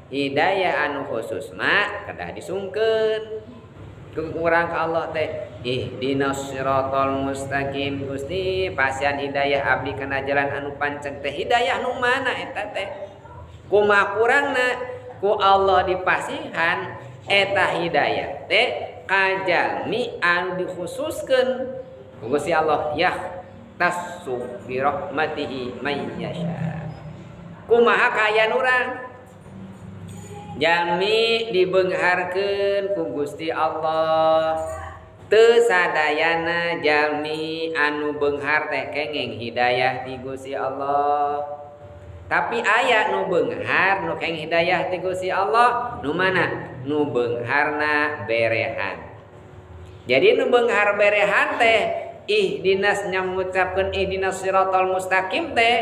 Hidayah anu khusus mah kedah disungkeun ku urang ka Allah teh, ihdinas siratal mustaqim, Gusti pasihan hidayah abdi kana jalan anu panceg teh. Hidayah nu mana eta teh, kumaha kurangna ku Allah dipasihan eta hidayah teh ka jalmi anu dikhususkeun ku Gusti Allah, yahtassu bi rahmatihi may yasha. Kumaha kaayaan urang jalmi dibeungharkeun ku Gusti Allah, teu sadayana jalmi anu beunghar teh kenging hidayah ti Gusti Allah. Tapi aya nu beunghar nu kenging hidayah ti Gusti Allah, nu mana? Nu beungharna berehan. Jadi nu beunghar berehan teh ihdinas, nyamucapkeun ihdinas siratal mustaqim teh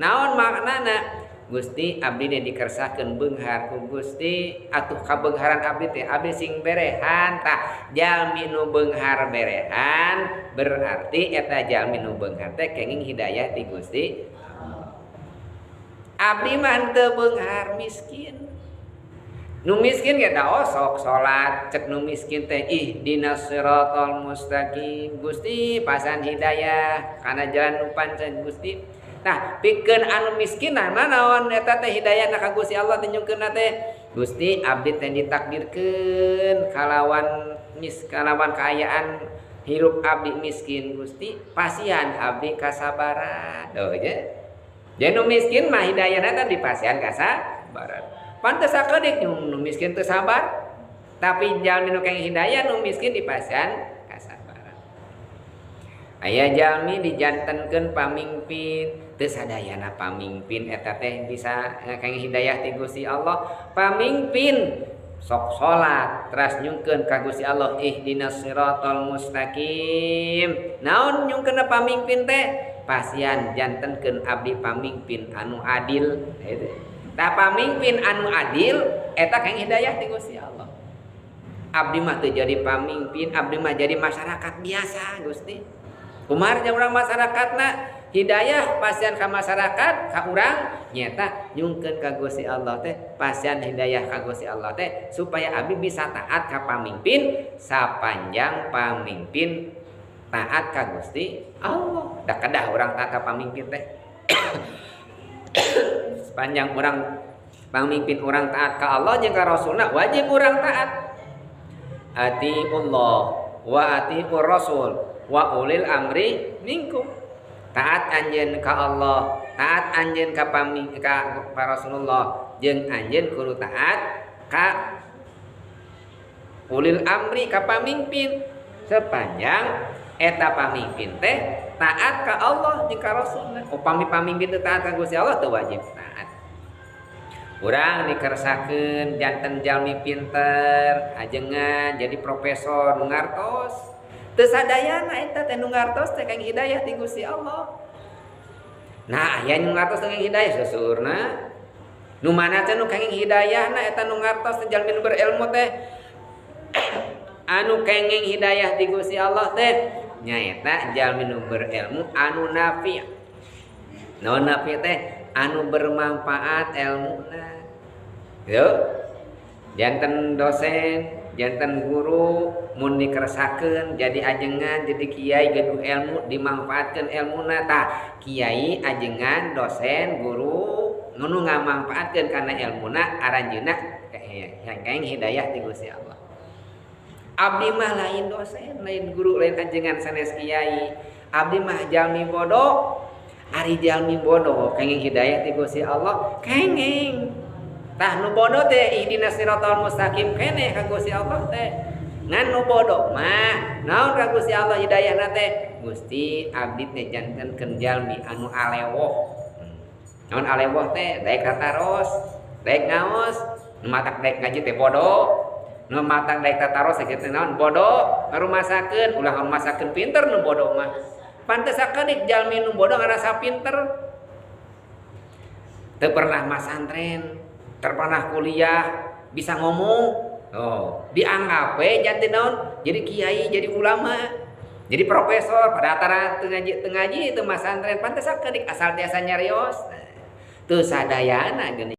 naon maknana? Gusti abdi teh dikersakeun beunghar ku Gusti, atuh kabeungharan abdi teh abdi sing berehan. Tah jalmi nu beunghar berehan berarti eta jalmi nu beunghar teh kenging hidayah ti Gusti. Abdi mah henteu beunghar, miskin. Nu miskin ge da osok salat, cek nu miskin teh ihdinas siratal mustaqim, Gusti pasihan hidayah kana jalan nu panceg Gusti. Nah, pikeun anu miskin nah naon eta teh hidayahna ka Gusti Allah teh nyungkeunna teh Gusti abdi teh ditakdirkeun kalawan mis kalawan kaayaan hirup abdi miskin, Gusti pasihan abdi kasabaran. Oh je. Jadi nu miskin mah hidayahna teh dipasihan kasabaran. Pantes sakedik nu miskin teu sabar, tapi jalmi nu kenging hidayah nu miskin dipasihan kasabaran. Aya jalmi dijantenkeun pamimpin, teu sadayana pamimpin eta teh bisa kenging hidayah ti Gusti Allah. Pamimpin sok salat teras nyungkeun ka Gusti Allah ihdinas siratal mustaqim. Naon nyungkeunna pamimpin teh? Pasihan jantenkeun abdi pamimpin anu adil. Tah pamimpin anu adil eta kenging hidayah ti Gusti Allah. Abdi mah teu jadi pamimpin, abdi mah jadi masyarakat biasa Gusti. Kumaha jeung urang masyarakatna hidayah pasihan ka masyarakat ka urang nyata nyungkeun ka Gusti Allah teh pasihan hidayah ka Gusti Allah teh supaya abdi bisa taat ka pamimpin sapanjang pamimpin taat ka Gusti Allah. Da kedah urang taat ka pamimpin teh. Sepanjang urang pamimpin urang taat ka Allah jeung ka Rasulna wajib urang taat. Atiullah wa atiur Rasul wa ulil amri minkum. Taat anjeun ka Allah, taat anjeun ka ka Rasulullah, jeung anjeun kudu taat ka ulil amri, ka pamimpin. Sepanjang eta pamimpin teh taat ka Allah jeung ka Rasulna. Upami pamimpin teh taat ka Gusti Allah teu wajib taat. Urang dikersakeun janten jalmi pinter, ajengan jadi profesor nu ngartos. Teu sadayana eta teh nu ngartos teh kang hidayah ti Gusti Allah. Nah, aya nu ngartos teh kang hidayah seuseurna. Nu mana teh nu kenging hidayahna eta nu ngartos teh jalmi nu berilmu teh. Anu kenging hidayah ti Gusti Allah teh nyaeta jalmi nu berilmu anu nafi. Naon nafi teh? Anu bermanfaat elmuna. Yo. Janten dosen, janten guru mun dikersakeun jadi ajengan, jadi kiai gaduh ilmu dimanfaatkeun elmuna. Tah kiai ajengan dosen guru nu ngamanfaatkeun kana elmuna aranjeunna kenging hidayah ti Gusti Allah. Abdi mah lain dosen, lain guru, lain ajengan sanes kiai. Abdi mah jalmi bodoh. Ari jalmi bodoh kenging hidayah ti Gusti Allah kenging. Tah nu bodoh teh ihdinas siratal mustaqim keneh ka Gusti Allah teh. Ngan nu bodoh mah naon ka Gusti Allah hidayahna teh? Gusti abdi teh jantenkeun jalmi anu alewoh. Naon alewoh teh? Daek tataros, daek ngaos, nu matak daek ngaji teh bodoh. Nu matak daek tataros teh kitu naon bodoh, ngarumasakeun, ulah ngarumasakeun pinter nu bodoh mah. Pantes sakedik jalmi nu bodoh ngarasa pinter. Teu pernah masantren, teu pernah kuliah, bisa ngomong. Oh, dianggap we janten naon? Jadi kiai, jadi ulama, jadi profesor, pada atara teu ngaji teu masantren, pantes sakedik asal tiasa nyarios. Teu sadayana geuning.